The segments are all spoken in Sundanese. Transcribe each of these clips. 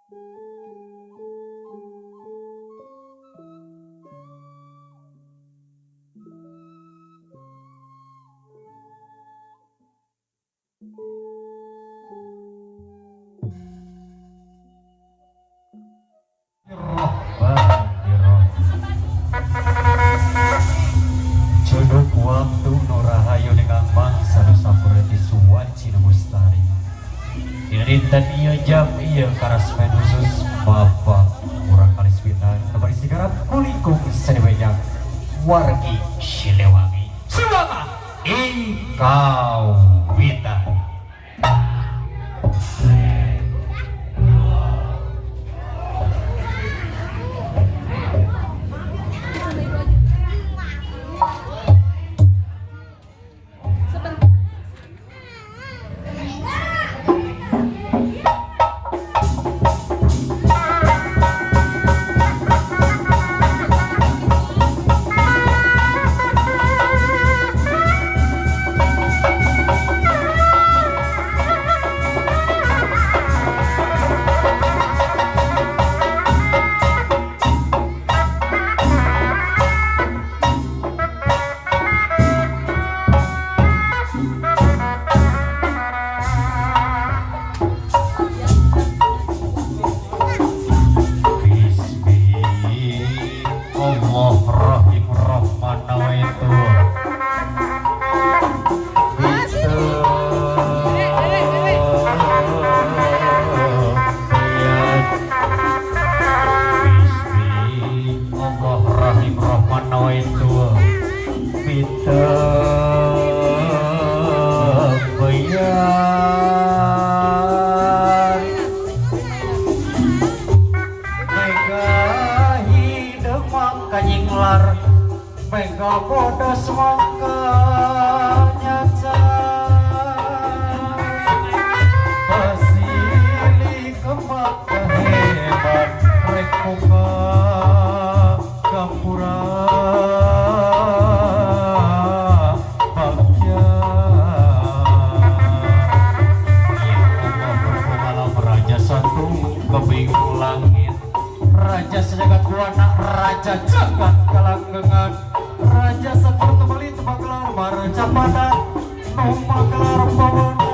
Jodoh waktu Rahayu dengan mangsa nu sampurna suwanci nu mustari. Dina dinten ieu jam ieu karasmen khusus Bapak Murang Kaliswita kembali sigarap kulikung sadibanyak wargi Siliwangi. Siwanga Ikawitan. Raja sejagat buana, raja jagat kalanggengan, raja seperti beli tebang marca pada numagelar pemenangan.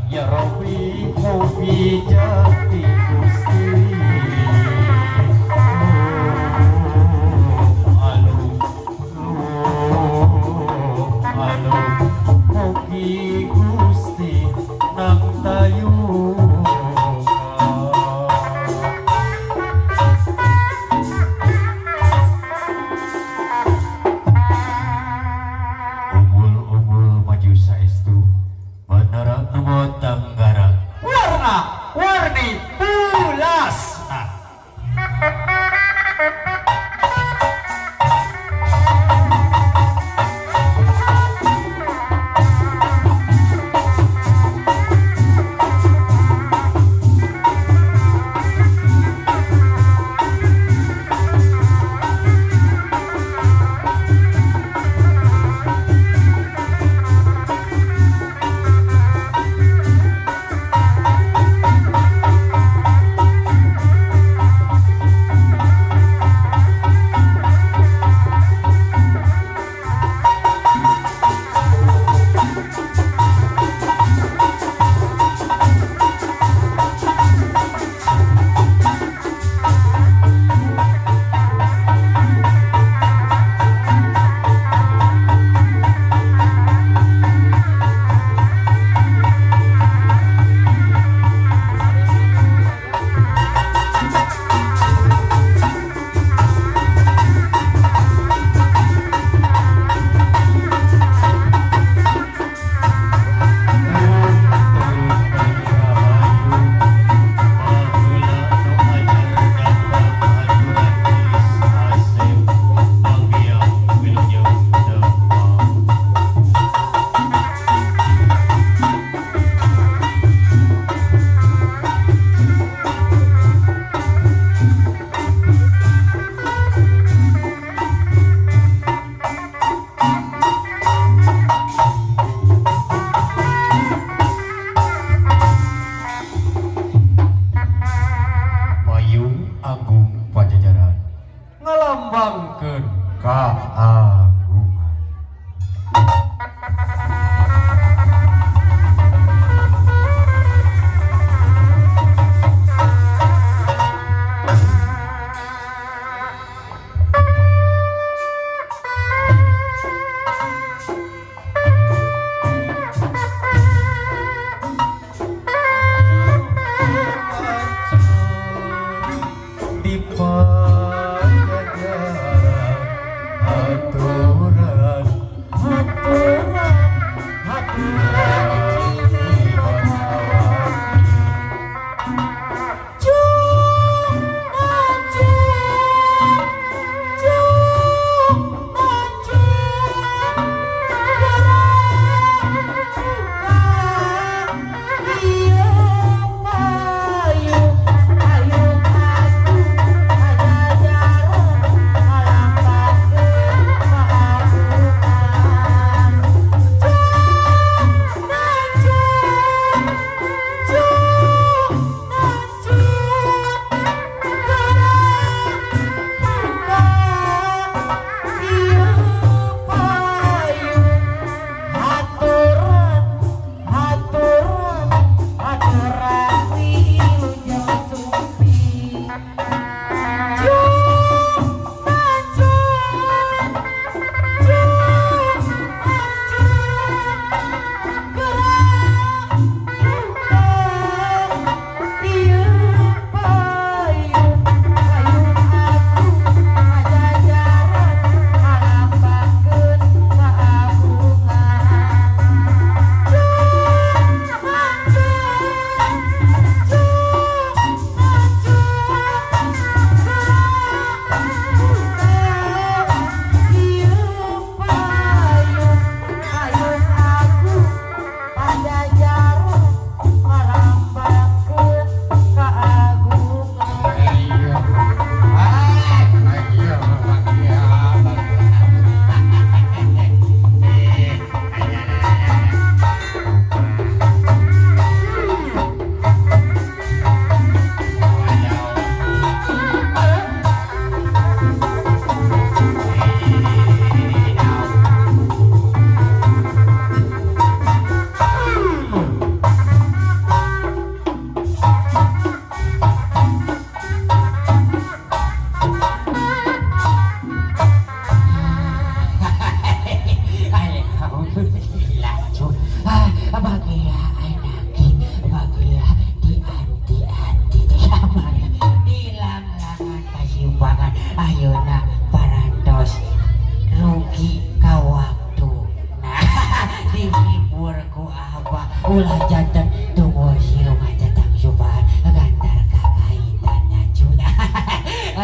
Ya Rabbi mugi jati Gusti. Alu alu mugi Gusti nang tayu.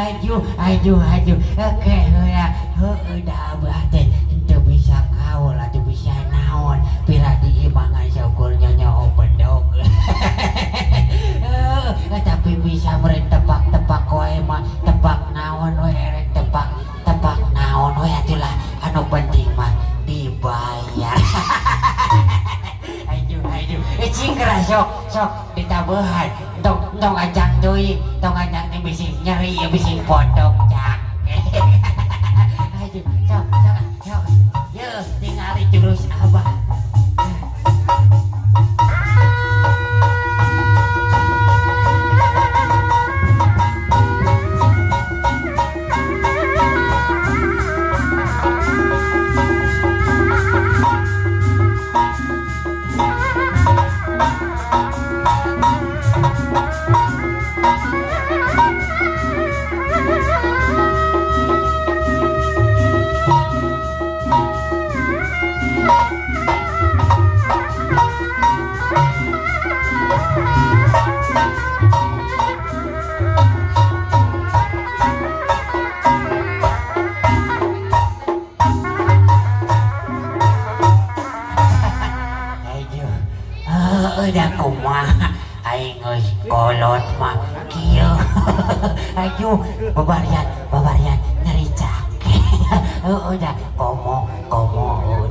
Aduh, aduh, aduh. Oke, heula. Heueuh da abah teh teu bisa kaul atuh bisa naon. Pira diimangan saukur nyonya bedog. Tapi bisa meureun tepak-tepak wae mah, tepak naon we erek tepak tepak naon we atulah anu penting mah dibayar. Aduh, aduh. Cing geura sok, sok ditabehan. Tong tong acang deui, tong acang teh bisi nyeri bisi potong cak. Aduh, sok sok sok. Yeuh, tingali jurus abah. Aduh, heueuh da kumaha aing geus kolot mah kieu. Aduh, babarian, babarian nyeri cake. Heueuh da komo komo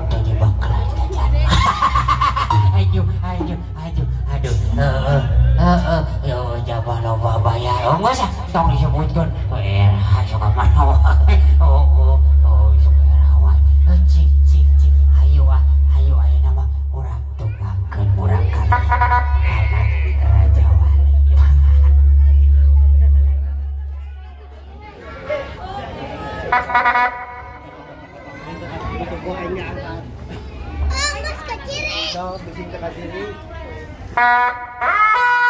teu dibakalan jajan. Aduh, aduh, aduh, aduh. Heeh, heeh, yo jabah loba bayar. Oh, geus ah, tong disebutkeun. Era sok mana wae. Oh, oh, oh, sok era wae. Cik, cik, cik. Hayu ah, hayu ayeuna mah urang tumbangkeun murang kali anak Raja Wali. Anggus ke kiri. Maka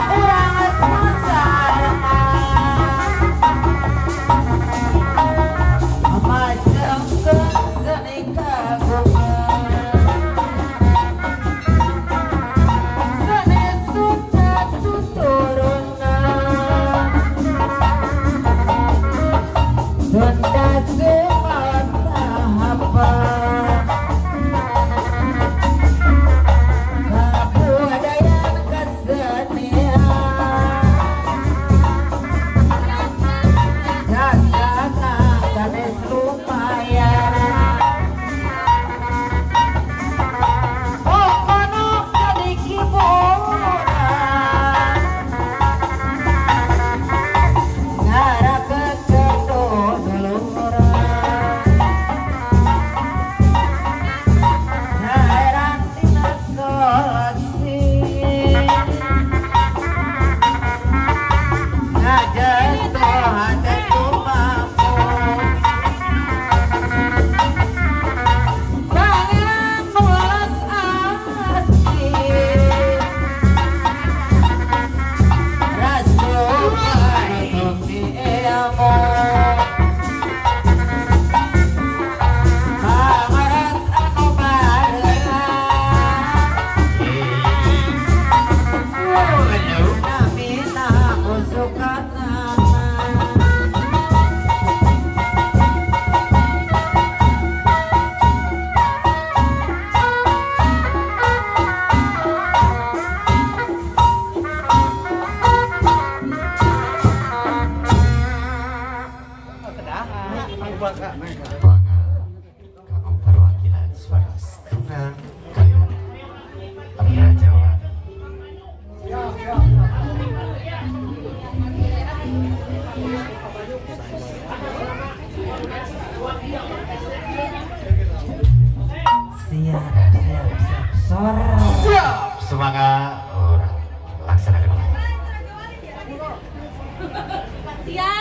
urang Semangat orang laksanakan. Siap.